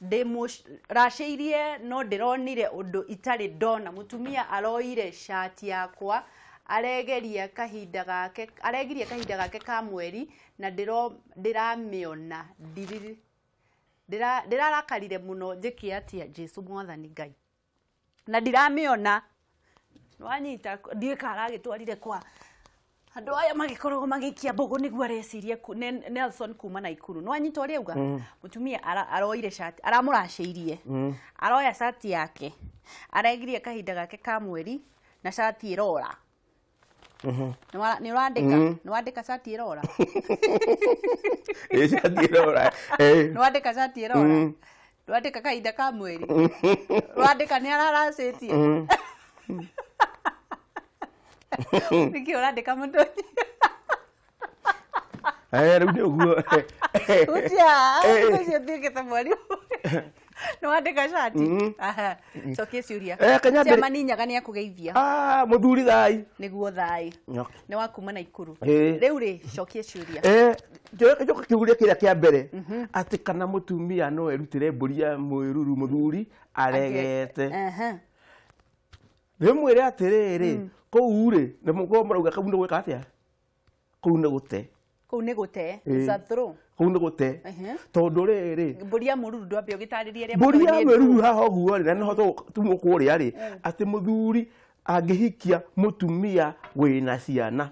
Ndĩmũracĩirie no ndĩronire ũndũ itarĩ ndona. Mũtumia aroire cati yakwa, aregeria kahinda gake, aregirie kahinda gake ka mweri na ndĩramĩona. Ndĩrarakarire mũno, njĩke atĩa? Jesu mwathani Ngai, na ndiramĩona. Wanyita, ndiũĩ kana aragĩtwarire kwa andũ aya magĩkoragwo magĩikia mbũgũ nĩguo areciria. Nelson kuma Naikuru, nĩ wanyita ũrĩa auga? Mũtumia aroire cati, aramũracĩirie, aroya cati yake, aregirie kahinda gake ka mweri na cati ĩrora. Nĩ ũrandĩka? Nĩ wandĩka cati ĩrora? Ĩ, cati ĩrora. Nĩ wandĩka cati ĩrora? Nĩ wandĩka kahinda ka mweri? Wandĩka nĩ araracĩtie? Nĩkĩ ũrandĩka mũndũ? Rĩu nĩ ũguo. Ucia ũcio ũtuĩkĩte mwarimũ. Nĩ wandĩka cati? Aha. Cokia ciũria. Kenya mbere- Ciama Nyaga nĩ akũgeithia. Ah, mũthuri thai. Nĩguo thai. Nĩ wa kuma Naikuru. Rĩu rĩ, cokia ciũria. Njoke kĩũria kĩrĩa kĩa mbere, atĩ kana mũtumia no erutĩre mbũri ya mwĩruru mũthuri aregete. Rĩmwĩre atĩrĩrĩ, kũu rĩ nĩ mũkorwo mũrauga kau nĩ gwĩka atĩa? Kũu nĩ gũte. Kũu nĩ gũte. It's a throw. Kũu nĩ gũte. Tondũ rĩrĩ, Mbũri ya mũruru, ndwambe ũgĩtarĩrie arĩa mbũri ya matoĩ nĩ mwĩruru haha ũguo rĩ, na nĩho tumwo kũrĩa rĩ, atĩ mũthuri angĩhikia mũtumia wĩna ciana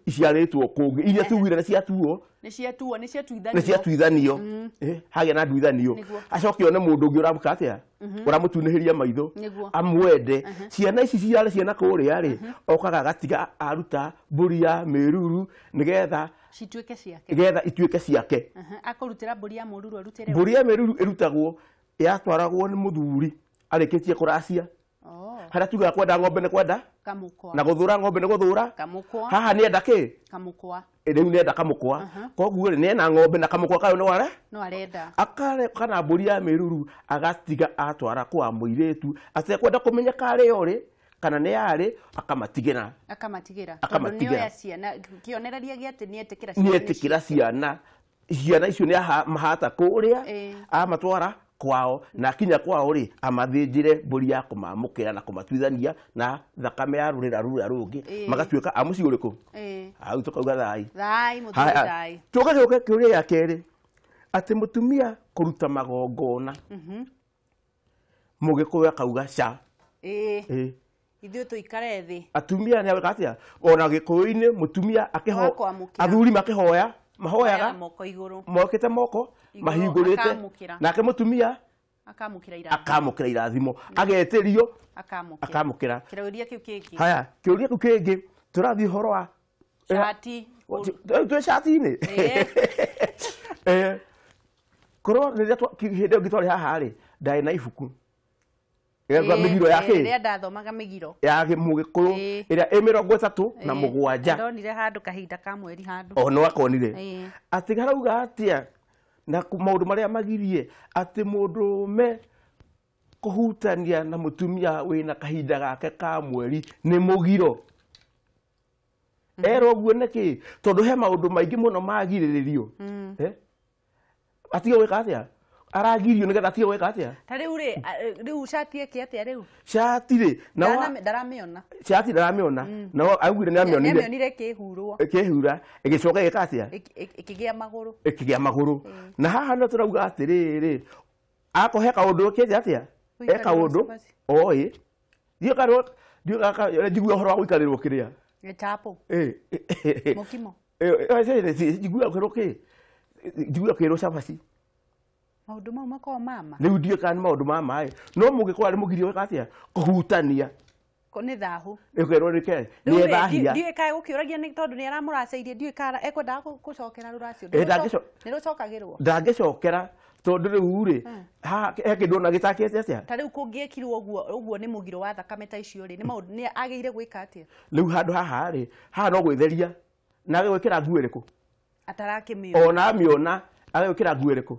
iciarĩtwo kũngĩ, iria tugire nĩ ciatuo, nĩ ciatuo, nĩ ciatuithanio. Nĩ ciatuithanio. Hagĩa na nduithanio. Acoke one mũndũ ũngĩ ũramũka atĩa, ũramũtunĩhĩria maitho, amwende, ciana ici ciarĩ ciana kũrĩa rĩ, okaga agatiga aruta mbũri ya mĩruru nĩgetha cituĩke ciake. Nĩgetha ituĩke ciake. Akũrutĩra mbũri ya mũruru, arutĩre? Mbũri ya mĩruru ĩrutagwo, yatwaragwo nĩ mũthuri arĩkĩtie kũracia. Harĩa tugaga kwenda ng'ombe nĩ kwenda kamũkwa, na gũthũra ng'ombe nĩ gũthũra. Kamũkwa. Haha nĩenda kĩ? Kamũkwa. Rĩu nĩenda kamũkwa, koguo rĩ, nĩena ng'ombe na kamũkwa kayo nĩ wara No arenda. Akare kana mbũri ya mĩruru agatiga atwara kwa mũirĩtu atekwenda kũmenya karĩ o rĩ kana nĩ yarĩ, akamatigĩra. Akamatigĩra tondũ Akamatigĩra. nĩoya ciana, kĩonereria gĩa atĩ nĩetĩkĩra ciana. Nĩetĩkĩra ciana icio nĩ mahata kũrĩa, amatwara kwao, na akinya kwao rĩ, amathĩnjĩre mbũri ya kũmamũkĩra na kũmatuithania na thakame ya rũrĩra rũrĩa rũngĩ, magatuĩka a mũciĩ ũrĩkũ? Hau tũkauga thai. Thai mũthuri, thai. Tũke gĩũke kĩũria gĩa kerĩ, atĩ mũtumia kũruta magongona, mũgĩkũyũ akauga ca. Ithuĩ tũikare thĩ. Atumia nĩ agwĩka atĩa? Ona gĩkũyũ-inĩ mũtumia akĩho Wa kwamũkĩra. Athuri makĩhoya mahoyaga Oyaga moko igũrũ. Mokĩte moko Igũrũ, mahingũrĩte. akamũkĩra. Nake mũtumia akamũkĩra irathimo. Akamũkĩra irathimo, agetĩrio. Akamũkĩra. Akamũkĩra. Kĩrauria kĩu kĩngĩ? Haya, kĩũria kĩu kĩngĩ tũrathiĩ ũhoro wa cati. Twĩ cati-inĩ. Korwo rĩrĩa hĩndĩ ĩyo ĩngĩ twarĩ haha rĩ, ndarĩ na ibuku rĩrĩa mĩgiro ya kĩ Rĩrĩa ndathomaga mĩgiro ya mũgĩkũyũ, ĩrĩa ĩ 37. Ndonire handũ kahinda ka mweri handũ. O no akonire atĩ harauga atĩa na maũndũ marĩa magirie atĩ mũndũrũme kũhutania na mũtumia wĩna kahinda gake ka mweri nĩ mũgiro. Erwo ũguo nĩkĩ? Tondũ he maũndũ maingĩ mũno magirĩrĩrio. Atige gwĩka atĩa? Aragirio nĩgetha atige gwĩka atĩa? Ta rĩu rĩ, rĩu cati ĩke atĩa rĩu? Cati rĩ na Ndaramĩona. Cati ndaramĩona, na augire nĩ amĩonire. Nĩamĩonire ĩkĩhurwo. Ĩkĩhura, ĩgĩcoka ĩgĩka atĩa? Ĩkĩgĩa magũrũ. Ĩkĩgĩa magũrũ. Na haha no tũrauga atĩrĩrĩ, akohe kaũndũ kĩte atĩa, e Gũikarĩrwo kaũndũ cabaci. oĩ ndiũ karwo ndiũ njigua ũhoro wa gũikarĩrwo kĩrĩa. Gĩchapo. Mũkimo. Njigua kĩrwo kĩ, njigua kĩrwo cabaci. Maũndũ mau makoragwo mama. Rĩu ndiũ kana nĩ maũndũ ma maĩ, no mũgĩkũyũ arĩ mũgirio gwĩka atĩa? Kũhutania. Nĩ thahu. Ĩkerwo nĩke Rĩu nĩ rĩ, ethahia. Ndiũĩ kaĩ gũkĩũragia nĩ tondũ nĩ aramũracĩirie, ndiũĩ kana ekwendaga gũcokera rũracio. Nĩ rũcokagĩrwo. Ndangĩcokera tondũ rĩu rĩ, haha he kĩndũ ona gĩtakĩte atĩa. Ta rĩu kũngĩekirwo ũguo ũguo nĩ mũgiro wa thakame ta icio rĩ, nĩ maũndũ nĩ agĩrĩire gwĩka atĩa? Rĩu handũ haha rĩ, haha no gwĩtheria na agĩgwĩkĩra nguo ĩrĩkũ? Atarakĩmĩona. Ona amĩona agĩgwĩkĩra nguo ĩrĩkũ?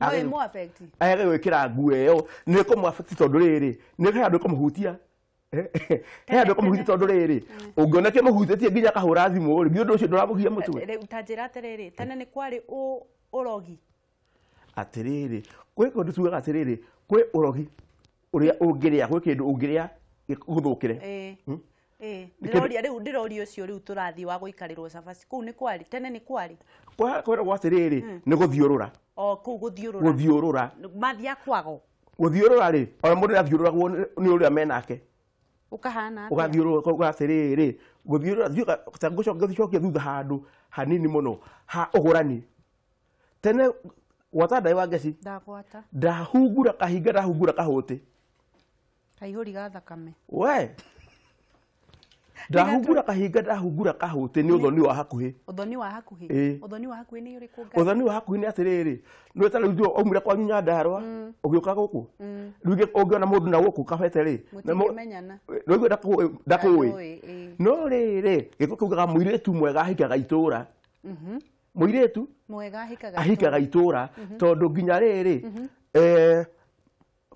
No ĩmũ affect. Agĩgwĩkĩra nguo ĩyo nĩ ĩkũmũ affect, tondũ rĩrĩ nĩ he handũ ĩkũmũhutia, he handũ ĩkũmũhutia, tondũ rĩrĩ ũngĩona kĩmũhutĩtie nginya akahũra thimũ rĩ, nĩ ũndũ ũcio ndũramũgia mũtwe. Rĩu ta njĩra atĩrĩrĩ, tene nĩ kwarĩ ũrogi? Atĩrĩrĩ, kwĩ kũndũ tugaga atĩrĩrĩ, kwĩ ũrogi ũrĩa ũngĩrĩa, gwĩ kĩndũ ũngĩrĩa gĩgũthũkĩre. Ndĩroria rĩu, ndĩroria ũcio rĩu tũrathiĩ wa gũikarĩrwo cabaci kũu nĩ kwarĩ tene, nĩ kwarĩ Kwĩragwo atĩrĩrĩ, nĩ gũthiũrũra. O kũu gũthiũrũra. Gũthiũrũra. Mathiaga kwago. Gũthiũrũra rĩ, ona mũndũ nĩathiũrũragwo nĩ ũrĩa menake. Ũkahana atĩa? Ũgathiũrũra ũkauga atĩrĩrĩ, gũthiũrũra ta ngũcokia thutha handũ hanini mũno ha ũgũrani. Tene gwata ndaĩ wa ngeci. Ndagwata. Ndahungura kahinga, ndahungura kahũtĩ. Kaihũri ga thakame. We ndahungura kahinga, ndahungura kahũtĩ nĩ ũthoni wa hakuhĩ. Ũthoni wa hakuhĩ. Ũthoni wa hakuhĩ nĩ ũrĩkũ, Ngai? Ũthoni wa hakuhĩ nĩ atĩrĩrĩ, nĩ ta rĩu aumire kwanyu Nyandarũa ũgĩũka gũkũ, rĩu ũngĩona mũndũ na gũkũ kabete rĩ, Mũtingĩmenyana. rĩu ndakũĩ. Ndakũĩ, ĩĩ. No rĩrĩ, gĩkũ kiugaga mũirĩtu mwega ahikaga itũra. Mũirĩtu mwega ahikaga ahikaga itũra, tondũ nginya rĩrĩ,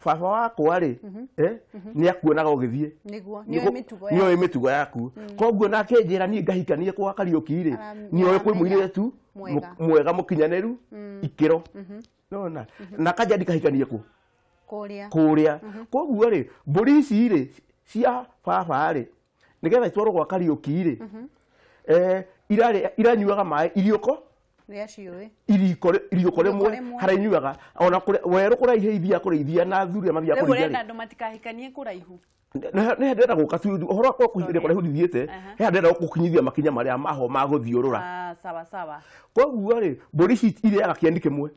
baba wakwa rĩ, nĩ akuonaga ũgĩthiĩ. Nĩguo nĩoĩ mĩtugo. Nĩoĩ mĩtugo yaku, koguo nake njĩra niĩ ngahikanie kwa Kariũki rĩ, nĩoĩ kwĩ mũirĩtu mwega. Mwega mũkinyanĩru ikĩro nona na kanja ndikahikanie kũ kũrĩa. Kũrĩa. Koguo rĩ, mbũri ici rĩ cia baba rĩ, nĩgetha itwarwo gwa Kariũki rĩ, iranyuaga maĩ iriũko Rĩa ciũĩ. Iriko iriũko rĩmwe. Rĩmwe. Harĩa inyuaga ona werũ kũraiha ithiaga kũrĩithia na athuri arĩa mathiaga Rĩu kũrĩithia ũrenda rĩ. andũ matikahikanie kũraihu. Nĩ ndĩrenda gũka tu ũhoro wa kũhinyĩrĩria kũraihu ndithiĩte, he ndĩrenda gũkinyithia makinya marĩa maho ma gũthiũrũra. Ah, sawa sawa. Koguo rĩ, mbũri ici irĩaga kĩeni kĩmwe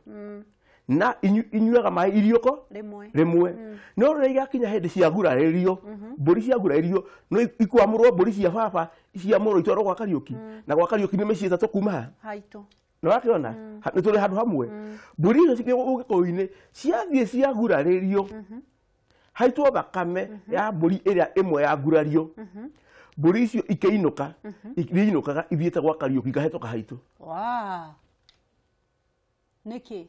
na inyuaga maĩ iriũko rĩmwe. Rĩmwe. No rĩrĩa igakinya hĩndĩ ciagurarĩrio, mbũri ciagurarĩrio no ikwamũrwo, mbũri cia baba ciamũrwo itwarwo gwa Kariũki, na gwa Kariũki nĩ mĩciĩ 3 kuma haha. Haitũ. Nĩ wakĩona nĩ tũrĩ handũ hamwe. Mbũri icio cikĩ Ũgĩkũyũ-inĩ ciathiĩ ciagurarĩrio, haitwo thakame ya mbũri ĩrĩa ĩmwe yagurario, mbũri icio ikĩinũka, nĩ inũkaga ithiĩte gwa Kariũki ikahĩtũka haitũ. Wa nĩkĩ?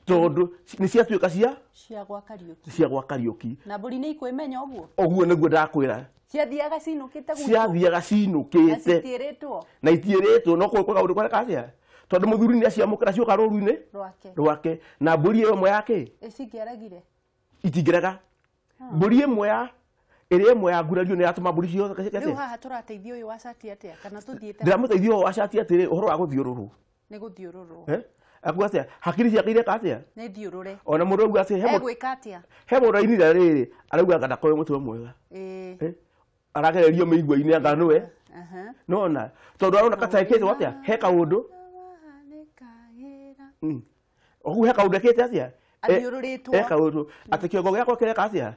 Tondũ nĩ ciatuĩka cia cia gwa Kariũki. Cia gwa Kariũki. Na mbũri nĩ ikwĩmenya ũguo? Ũguo nĩguo ndakwĩra. Ciathiaga cinũkĩte gwitũ. Ciathiaga Na cinũkĩte. Citiĩrĩtwo. Na itiĩrĩtwo, no kwĩ kaũndũ kareka atĩa, tondũ mũthuri nĩ aciamũkĩra cioka rũru-inĩ rwake. Rwake, na mbũri ĩyo ĩmwe yake ĩcingĩaregire. Itingĩrega mbũri ĩmwe ya ĩrĩa ĩmwe ya ngurario nĩ yatũma mbũri ciothe Rĩu haha tũrateithia ũyũ wa cati atĩa, kana tũthiĩte? Ndĩramũteithia ũyũ wa cati atĩrĩ, ũhoro wa gũthiũrũrwo. Nĩ gũthiũrũrwo. Eh? Akuga atĩa, hakiri ciake ireka atĩa? Nĩ thiũrũre. Ona mũndũ auga atĩ he Egwĩka atĩa? He mũndũ ainire rĩrĩ, arauga anga ndakorwo mũtwe mwega. Ĩĩ. Eh? Aragererio mĩigua-inĩ anga nĩwe Aha. nona, tondũ arona katekĩtwo atĩa, he kaũndũ. Ũguo he kaũndũ ekĩte atĩa? Athiũrũrĩtwo. He kaũndũ atĩ kĩongo gĩakwa kĩreka atĩa?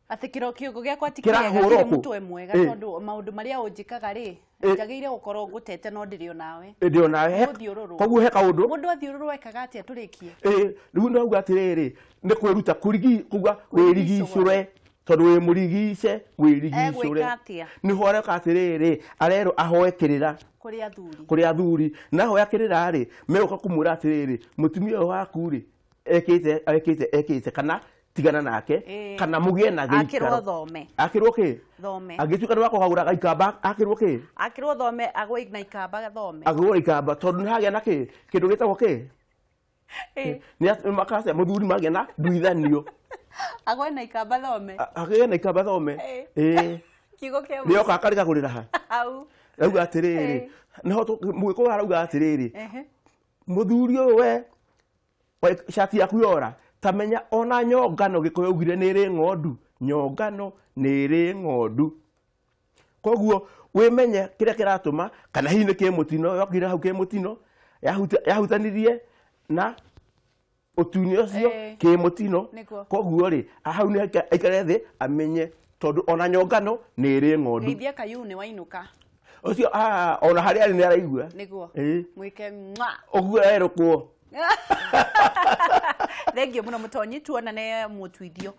Atĩ kĩro kĩongo gĩakwa ti kĩega, Kĩrahũra kĩrĩ ũkũ. mũtwe mwega, tondũ maũndũ marĩa ũnjĩkaga rĩ, njagĩrĩire gũkorwo ngũtete no ndĩrĩ onawe. Ndĩ onawe. Gũthiũrũrwo. Koguo he kaũndũ. Mũndũ athiũrũrwo ekaga atĩa, tũrĩkie? Ĩ, rĩu ndauga atĩrĩrĩ, nĩ kwĩruta kũrigi kuga wĩrigicũre, tondũ wĩ mũrigice, wĩrigicũre. Egwĩka atĩa? Nĩho areka atĩrĩrĩ, arerwo ahoe kĩrĩra kũrĩ athuri. Kũrĩ athuri. Na ahoya kĩrĩra rĩ, megũka kũmwĩra atĩrĩrĩ, mũtumia ũyũ waku rĩ, ekĩte ekĩte ekĩte, kana tigana nake, kana mũgĩe na Akĩrwo gĩikaro. Thome. Akĩrwo kĩ? Thome. Angĩtuĩka nĩ wakũgagũraga ikamba, akĩrwo kĩ? Akĩrwo thome, agwe na ikamba thome. Agũra ikamba, tondũ nĩ hagĩa na kĩ, kĩndũ gĩtagwo kĩ? Nĩ makaca mũthuri magĩa na nduithanio. Agwe na ikamba thome. Agĩe na ikamba thome. Ĩĩ. Kiugo kĩa nĩoka akarĩgagũrĩra ha hau. Rauga atĩrĩrĩ, nĩho mũgĩkũyũ arauga atĩrĩrĩ, Ehe. mũthuri ũyũ we cati yaku yora, ta menya ona nyongano, gĩkũyũ augire nĩ ĩrĩ ng'ondu, nyongano nĩ ĩrĩ ng'ondu. Koguo wĩmenye kĩrĩa kĩratũma, kana hihi nĩ kĩmũtino yokire hau, kĩmũtino yahutanirie na ũtune ũcio, kĩmũtino. Nĩguo. Koguo rĩ, hau nĩ aikare thĩ amenye, tondũ ona nyongano nĩ ĩrĩ ng'ondu. Geithia kayu nĩ wainũka. Ũcio ona harĩa arĩ nĩ araigua. Nĩguo. Ĩĩ. Mwĩke mwa. Ũguo erũkwo. Thengio mũno mũtonyi, tuonane mũtuithio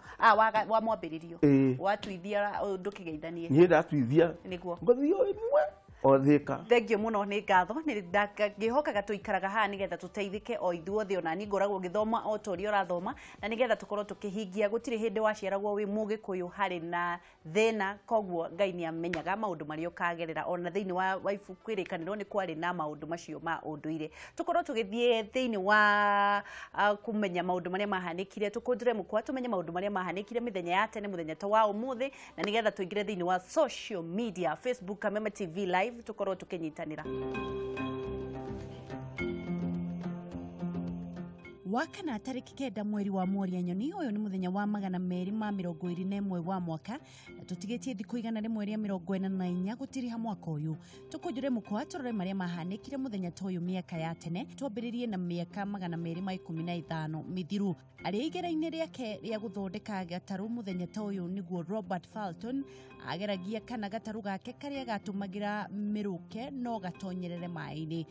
wa mwambĩrĩrio. Ĩĩ. Watuithia ndũkĩgeithanie. Niĩ ndatuithia. Nĩguo. Ngũthio ĩmwe. O Thika. Thengio muno nĩ ngatho nĩ ngĩhokaga tũikaraga haha nĩgetha tũteithĩke o ithuothe ona niĩ ngoragwo ngĩthoma o ta ũrĩa ũrathoma na nĩgetha tũkorwo tũkĩhingia gũtirĩ hĩndĩ waciaragwo wĩ mũgĩkũyũ harĩ na thĩna koguo Ngai nĩ amenyaga maũndũ marĩa ũkagerera ona thĩinĩ wa ibuku Kĩrĩkanĩro nĩ kwarĩ na maũndũ macio ma ũndũire tũkorwo tũgĩthiĩ thĩinĩ wa kũmenya maũndũ marĩa mahanĩkire tũkũnjĩre mũkwa tũmenye maũndũ marĩa mahanĩkire mĩthenya ya tene mũthenya ta wa ũmũthĩ na nĩgetha tũingĩre thĩinĩ wa social media Facebook Kameme TV live tukorwo tukinyitanira. Wakana tariki 9 mweri wa Mworia Nyoni uyu ni muthenya wa 221 wa mwaka na tutigitie thiku 144 gutiriha mwaka uyu tukunjure mukwa turore maria mahanikire muthenya ta uyu miaka ya tene twambiririe na miaka 215 mithiru aria igera-ini riake ria guthondeka gataru muthenya ta uyu niguo Robert Fulton ageragia kana gataru gake karia gatumagira miruke no gatonyerere maĩ-inĩ.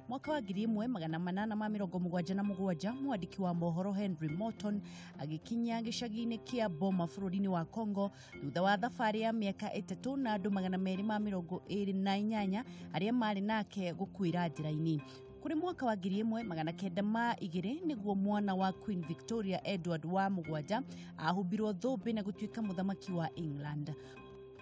Mwaka wa 1877 mwandiki wa mohoro Henry Morton agĩkinya gĩcagi-inĩ kĩa Boma bũrũri-inĩ wa Congo thutha wa thabarĩ ya mĩaka 3 na andũ 228 arĩa marĩ nake gũkuĩra njĩra-inĩ. Kũrĩ mwaka wa 1902 nĩguo mwana wa Queen Victoria Edward wa 7 ahumbirwo thũmbĩ na gũtuĩka mũthamaki wa England.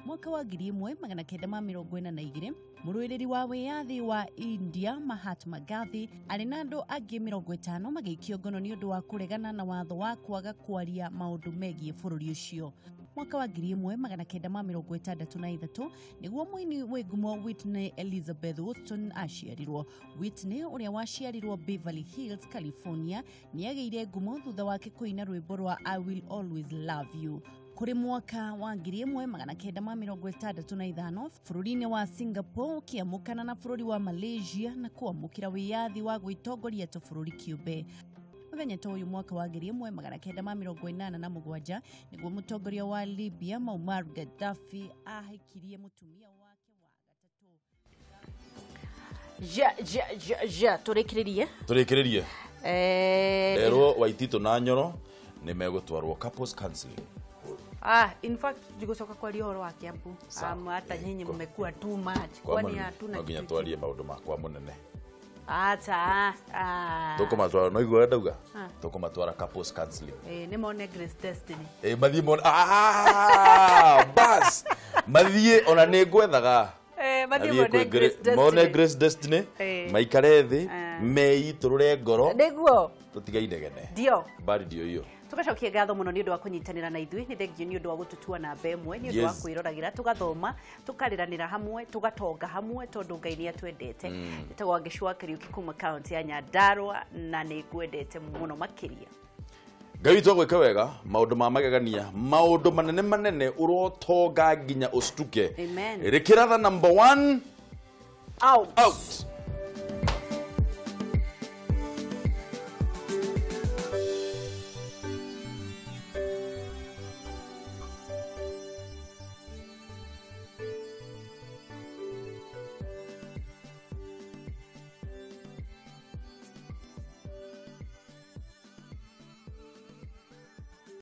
Mwaka wa 1942 mũrũĩrĩri wa wĩyathi wa India Mahatma Gandhi arĩ na andũ angĩ 50 magĩikio ngono nĩ ũndũ wa kũregana na watho wa kwaga kwaria maũndũ megiĩ bũrũri ũcio. Mwaka wa 1963 nĩguo mũini wĩ ngumo Whitney Elizabeth Houston aciarirwo. Whitney ũrĩa waciarirwo Beverly Hills, California nĩagĩire ngumo thutha wake kũina rwĩmbo rwa I Will Always Love You. Kũrĩ mwaka wa 1965 bũrũri-inĩ wa Singapore ũkĩamũkana na bũrũri wa Malaysia na kwamũkĩra wĩyathi wa gwĩtongoria ta bũrũri kĩũmbe. Mũthenya ta ũyũ mwaka wa 1987 nĩguo mũtongoria wa Libya Muammar Gaddafi ahikirie mũtumia wake wa gatatũ. Ja tũrĩkĩrĩrie tũrĩkĩrĩrie erwo Waititũ na Nyoro nĩ megũtwarwo couples counseling. In fact ndigocoka kwaria ũhoro wa Kiambu. Hata nyinyi mmekuwa too much. Kwani hatuna kitu. Twarie maũndũ makwa mũnene. Acha. Tũkũmatwara no igua ndauga. Tũkũmatwara couples counseling. Nĩ mone Grace Destiny. Mathiĩ mone. Bas. Mathiĩ ona nĩ ngwethaga. Mathiĩ mone Grace Destiny. Mone Grace Destiny. Maikare thĩ meitũrũre ngoro. Nĩguo. Tũtige inegene. Ndio. Mbari ndio hiyo. Tugacokia ngatho muno ni undu wa kunyitanira na ithuĩ nĩ thengio ni undu wa gũtũtua namba ĩmwe nĩ ũndũ wa kwĩroragĩra tũgathoma tũkarĩranĩra hamwe tũgatonga hamwe tondũ Ngai nĩ atwendete. Njĩtagwo Wangeci Kariuki kuma kaunti ya Nyandarua na nĩ ngwendete mũno makĩria. Ngai witũ agwĩke wega maũndũ ma magegania maũndũ manene manene ũrotonga nginya ũcituke. Amen. Rĩkĩra tha number 1 out. Out.